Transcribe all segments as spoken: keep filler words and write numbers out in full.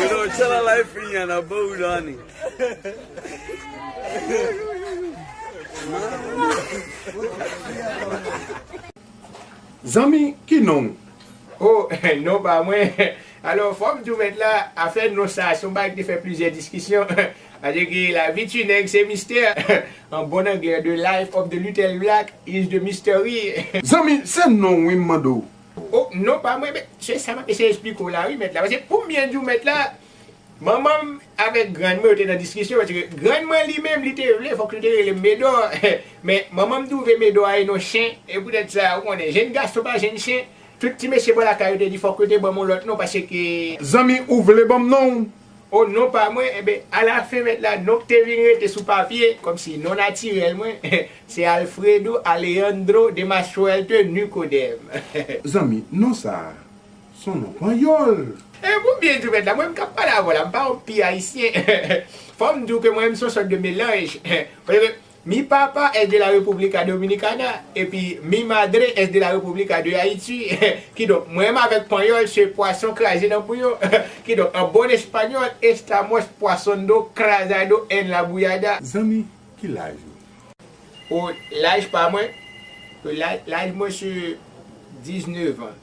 Yo, tell a life in here, na bow down. Zanmi, ki non w? Oh, non pa mwen. Alò, fò m di w mèt la, afè non sa, se yon bagay ki te fè plizyè diskisyon. Paske lavi ti nèg se mistè. An bon anglè, the life of the little black is the mystery. Zanmi, se non w wi m mande w. Oh, non pa mwen, men se sa m ap eseye esplike w la wi mèt la. Paske pou m byen di w mèt la, manman m avèk grann mwen yo te nan diskisyon, paske grann mwen li menm, li te vle, fòk li te rele m Medò. Men manman m twouve Medò a e non chen, e poutèt sa, ou konnen, jenn gason pa jenn chen. Tout ti mesye bò lakay yo te di, fòk yo te ban m yon lòt non, paske zanmi, ou vle ban m non w? Oh, non pa mwen, enben, alafen mèt la, non k te vin rete sou papye, kòmsi non natirèl mwen, se Alfredo Alejandro de Masuelte Nicodème. Zanmi, non sa a, se yon non panyòl. E pou m byen di w mèt la, mwen m k ap pale avè w la, m pa yon pi ayisyen. Fò m di w ke mwen menm se yon sòt de melanj. Paske mi papá es de la República Dominicana, epi mi madre es de la República de Haití. Kidonk, mwen menm avèk panyòl se pwason kraze nan bouyon. Kidonk, an bon espanyòl, estamos pasando crazado en la bullada. Zanmi, ki laj ou? O, laj pa mwen, laj, laj mwen se diznèf an.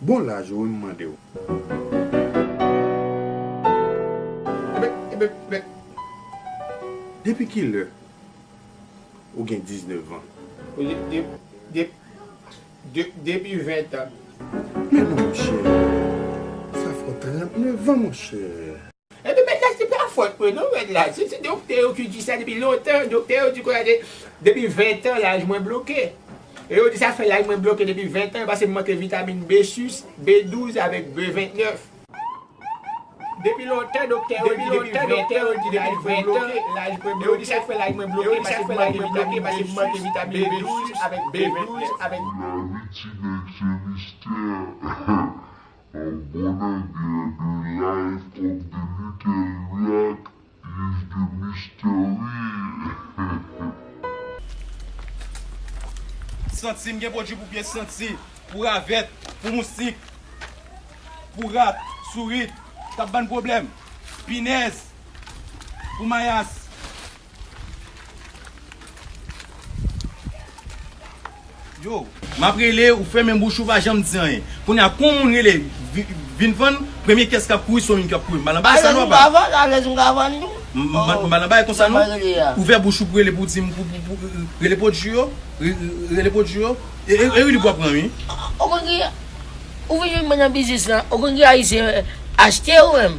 Bon laj ou wi m mande w. Ebyen, ebyen, ebyen. Depi kilè ou gen diznèf an? De, de, de, de, depi ven tan. Men monchè, sa fè w trannèf an, monchè. Ebyen, mèt la, se pa fòt mwen, non, mèt la. Se, se doktè yo ki di sa depi lontan. Doktè yo di konsa, depi ven tan, laj mwen bloke. E yo di sa fè laj mwen bloke depi ven tan, paske m manke vitamin B sis, B douz avèk B vennèf. Depi lontan, doktè yo di, depi ven tan, laj mwen bloke, laj mwen bloke. Yo di sa fè laj mwen bloke, paske m manke vitamin B douz avèk B vennèf. Lavi ti nèg se mistè. An bon anglè, the life of the little black is the mystery. Santi, m gen pwodui pou pye santi, pou ravèt, pou moustik, pou rat, sourit, k ap ban n pwoblèm, pinèz, pou mayas. Yo, m ap rele, ou fèmen bouch ou, pa janm di anyen. Kounye a, kon yon moun rele, vi-, vin vann, premye kès k ap kouri, se yon moun k ap kouri. M pa nan bagay sa non, papa. Alèz, m ka vann, alèz, m ka vann tou. M, m, m pa nan bagay konsa non. Ouvè bouch ou pou rele, pou di m, pou, pou, pou, rele pwodui yo, re-, re-, rele pwodui yo. E, e, e wi, li pou ap pran, wi. Ou konn ki, ou vin jwenn mwen nan biznis lan, ou konn ki ayisyen achte ou menm.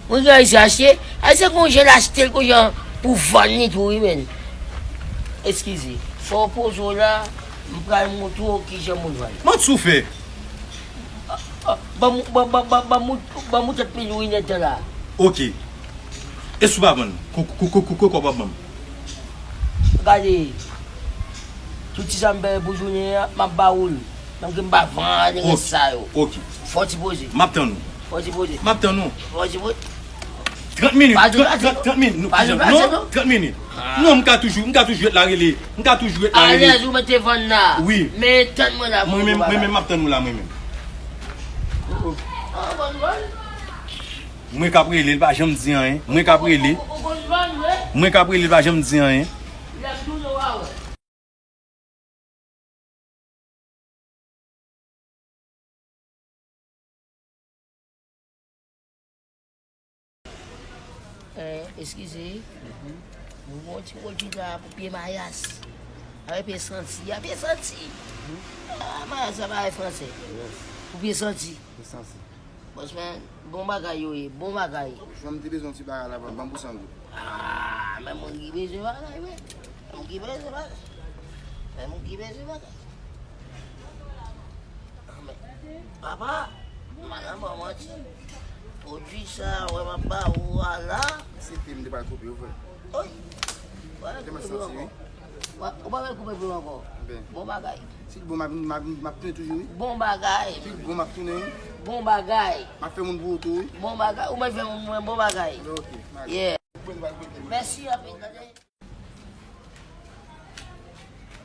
Ou konn ki ayisyen achte, ayisyen gon jan l achte l, gon jan pou vann li tou, wi, menn. Eskize, fò w poze w la, m pral montre w kijan moun vann. Manti w fè. Ban m, ban, ban, ban, ban, ban m, ban m tèt mil wi nèt la. Ok. E si w pa vann, ko, ko, ko, ko, ko, ko w ap ban m? Gade, tout ti sa m peye pou jounen an, m ap ba ou l. Menm ke m pa vann rès sa yo. Ok. Fò ti poze. M ap tann ou. Fò ti poze. M ap tann ou. Fò ti poze. Trant minit. Pa di, trant, pa di, trant, trant minit. Non, pa di, pa di, non, non. Trant minit. Ah. Non, m ka toujou, m ka toujou ret la rele. M ka toujou ret la rele. Alèz ou mete vann la. Wi. Men tann mwen la. Mwen menm, mwen menm, m ap tann ou la, mwen menm. Oh, oh. Ah, vann, vann. Mwen k ap rele, l pa janm di anyen. Mwen k ap rele. Ou, ou, ou konn vann, wi. Mwen k ap rele, l pa janm di anyen. Lè m tounen w a wè. Eh, eskize. Nou gen yon ti pwodui la pou pye mayas. Avèk pye santi. A pye santi. Ah, mayas la pa e fransè. Pou pye santi. Pye santi. Bòs mwen, bon bagay yo ye, bon bagay. Jwenn m te bezwen yon ti bagay la, ban m pou san goud. Ah, men moun ki bezwen bagay, wi. Moun ki bezwen bagay. Men moun ki bezwen bagay. Ah, men, papa, m pa nan ba w manti. Pwodui sa, wè m ap ba ou a la. Se Ou pral koupe, ou frè. Oy! Ou pa mèt koupe pou m ankò. Ou pa mèt koupe pou m ankò. Ben. Bon bagay. Si l bon, m ap, m ap, m ap tounen toujou, wi. Bon bagay. Si l bon, m ap tounen, wi. Bon bagay. M ap fè moun pou ou tou, wi. Bon bagay. Ou mèt fè moun pou mwen, bon bagay. Ok, m ale. Yeah. Mèsi anpil, tande.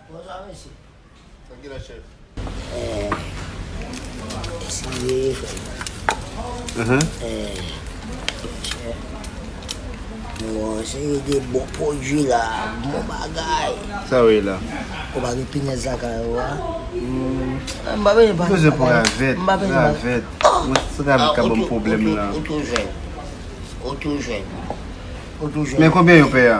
Bonswa, mesye. Tranquille, chef. Eh, eskize, frè. Mhm. Eh, chè. Bon, se de bon pwodui la, bon bagay. Sa w ye la? Ou pa gen pinèz lakay ou a? Hmm. Eh, m pa bezwen pa. Bezwen pou ravèt, m pa bezwen pa. Ravèt. Oh! Mwen, se ravèt k ap ban m pwoblèm la. Ou tou jèn. Ou tou jèn. Ou tou jèn. Men konbyen yo pè a?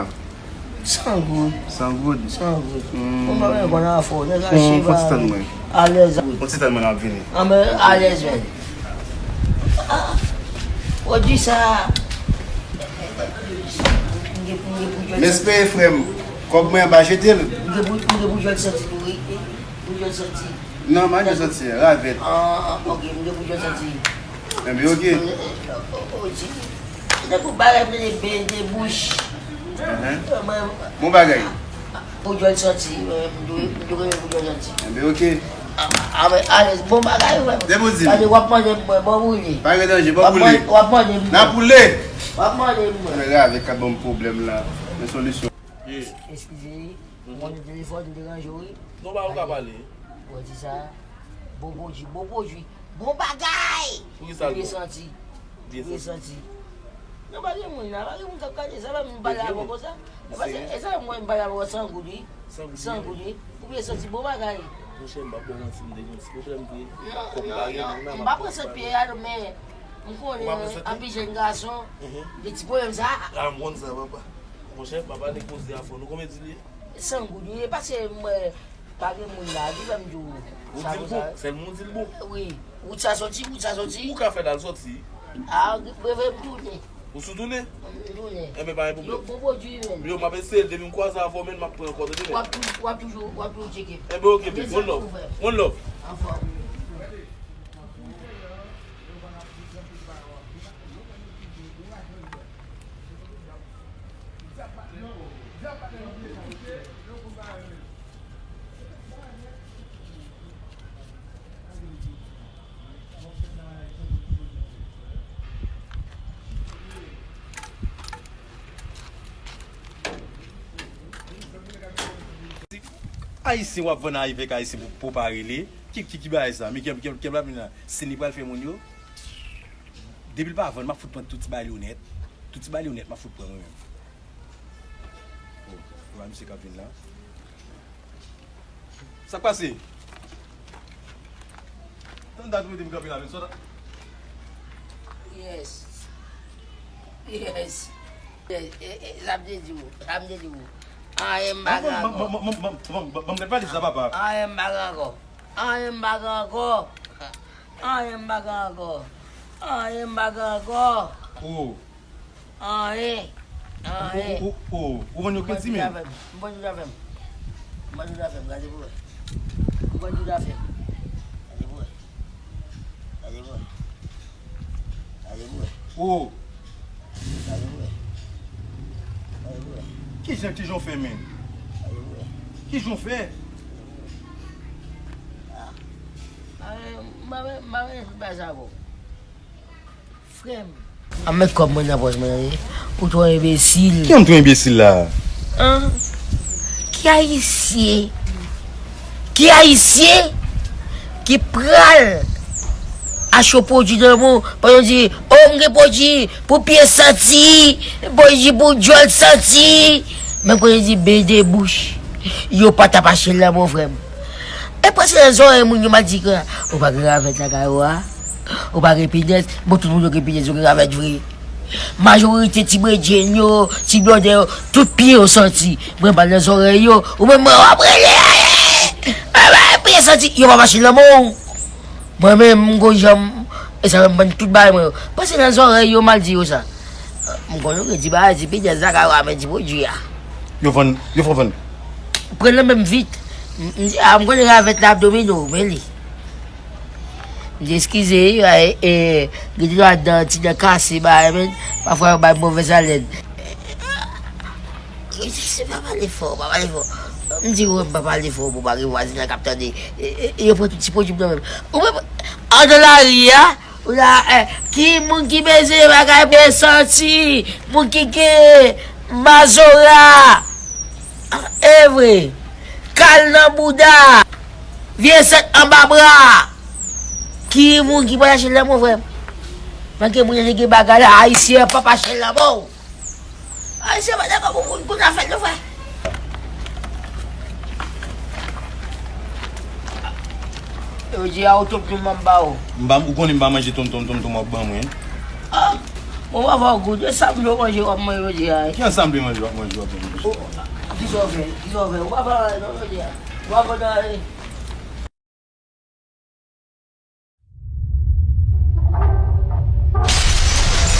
San goud. San goud? San goud. Hmm. Bon, mwen pa konn afè w. Nèg la cheva. Fon ti tann mwen. Alèz. Fon ti tann mwen, m ap vini. Anben, alèz, men. Ah, pwodui sa. M gen, m gen pou jwenn. M espere, frè m, kòb mwen an pa jete l. M gen pou, m gen pou jwenn santi tou, wi. Pou jwenn santi. Non, m pa jwenn santi, ravèt. Ah, ok, m gen pou jwenn santi. Enben, ok. Tankou bagay m rele bèl de bouch. Bon bagay. Pou jwenn santi, m dwe, m dwe renmen pou jwenn santi. Enben, ok. Avèk alèz, bon bagay, frè. Depi w di m. Gade, w ap mande m, mwen, bon boule. Pa gen danje, bon boule. W ap mande m. N ap boule. W ap mande m, mwen. Ravèt k ap ban m pwoblèm la. Men solisyon. Eskize, wi. Mwen, telefòn deranje w, wi. Non, pa ou ka pale. Bon, di sa. Bon pwodui, bon pwodui. Bon bagay! Poukisa l bon? Byen santi. Byen santi. Non, pa gen moun la, pa gen moun k ap gade sa, pa moun pale avè w konsa. E paske, e sa mwen m pale avè w san goud, wi. San goud, wi. San goud, wi. Ou byen santi bon bagay. Monchè, m p ap ba w manti, m te gen yon ti pwoblèm vre. Non, non, non. M pa pran sant pye a, non, men m konnen anpil jèn gason gen ti pwoblèm sa. A, m konn sa, papa. Monchè, papa, li koze afè nou. Konbyen di l ye? San goud, wi, e paske mwen, pa gen moun la, ki fè m di w. Ou di l bon, sèlman ou di l bon. Wi, wout sa soti, wout sa soti. Ou ka fè l al soti. A, prefere m tounen. Ou sou tounen? M tounen. Enben, pa gen pwoblèm. Yo, bon pwodui, men. Yo, m ap eseye l, depi m kwaze avè w, men, m ap pran ankò, tande, men. W ap tou-, w ap toujou, w ap toujou tcheke m. Enben, ok, baby. One love. One love. Anfòm. Ayisyen w ap vann avèk Ayisyen pou, pou pa rele. Ki, ki, ki bagay sa? Men kèm, kèm, kèm la vin la. Si li pral fè moun yo. Depi l pa vann, m ap fout pran tout ti bagay li yo nèt. Tout ti bagay li yo nèt, m ap fout pran mwen menm. Oh, e pa misye k ap vin la. Sa k pase? Tann dat ou mete m kanpe la, men sòt. Yes. Yes. Yes. E, e, sa m te di w, sa m te di w. Anyen m pa gen ankò. Ban m, ban m, ban m, ban m, ban m, ban m, ban m gad valiz la, papa. Anyen m pa gen ankò. Anyen m pa gen ankò. Anyen m pa gen ankò. Anyen m pa gen ankò. Oh. Anyen. Anyen. Ou, ou, ou, ou, ou vann yo kredi, men. M vann tout afè m. M vann tout afè m. M vann tout afè m. Gade pou wè. M vann tout afè m. Gade pou wè. Gade pou wè. Gade pou wè. Oh. Gade pou wè. Gade pou wè. Kijan, kijan w fè, men? Gade pou wè. Kijan w fè? Ah. M pa, m pa, m pa, m pa, Frè m. Ap met kòb mwen nan pòch mwen, wi. Ou twò enbesil. Ki yon twò enbesil la? An? Ki ayisyen? Ki ayisyen ki pral achte yon pwodui nan men w, pandan yo di, "O, m gen pwodui pou pye santi, pwodui pou djòl santi." Men kote di bèl de bouch. Yo pa t ap achte l nan men w, frè m. E prèske nan zòrèy moun yo m a di ke ou pa gen ravèt lakay ou a. Ou pa gen pinèz, bon, tout moun yo gen pinèz, yo gen ravèt vre. Majorite ti bredjenn yo, ti blòdè yo, tout pye yo santi. Mwen ba nan zòrèy yo, ou menm mwen w ap rele, ale! Mwen ba pye santi, yo pa mache nan men w. Mwen menm, m gon jan m, e sa fè m vann tout bagay mwen yo. Pase nan zòrèy yo, m al di yo sa. M konnen yo gen ti bagay, ti pinèz lakay ou a, men ti pwodui a. Yo vann, yo fè w vann. Pran nan men m vit. M, m, a, m konnen ravèt la ap domine w, men li. M di eskize, e, e, gen de lwa dan, ti dan kase, bagay, men, pafwa yo bay movèz alèn. Se pa pale fò, pa pale fò. M di ou, m pa pale fò pou pa gen vwazen an k ap tande. E, e, yo pran tout ti pwodui m nan menm. Ou menm, andan lari a, ou la, eh, ki moun ki bezwen bagay byen santi, moun ki gen mazora, e vre, kal nan bouda, vye sèt anba bra. Ki moun ki pa chache lanmou, frè m? Manke moun ki gen bagay la, ayisyen pa pa chache lanmou. Ay, se pa dakò pou moun kounye a fè l, non, frè. Yo di a, ou tonton m ba ou. M pa, ou konnen m pa manje tonton, tonton w ap ban mwen. Ah, bon, w ap fè w goute. E sa m vle w manje, w ap manje jodi a. Ki ansanm de manje w ap manje, w ap ban mwen? Oh, kisa w fè? Kisa w fè? Ou pa fè anyen non jodi a. W ap fè anyen.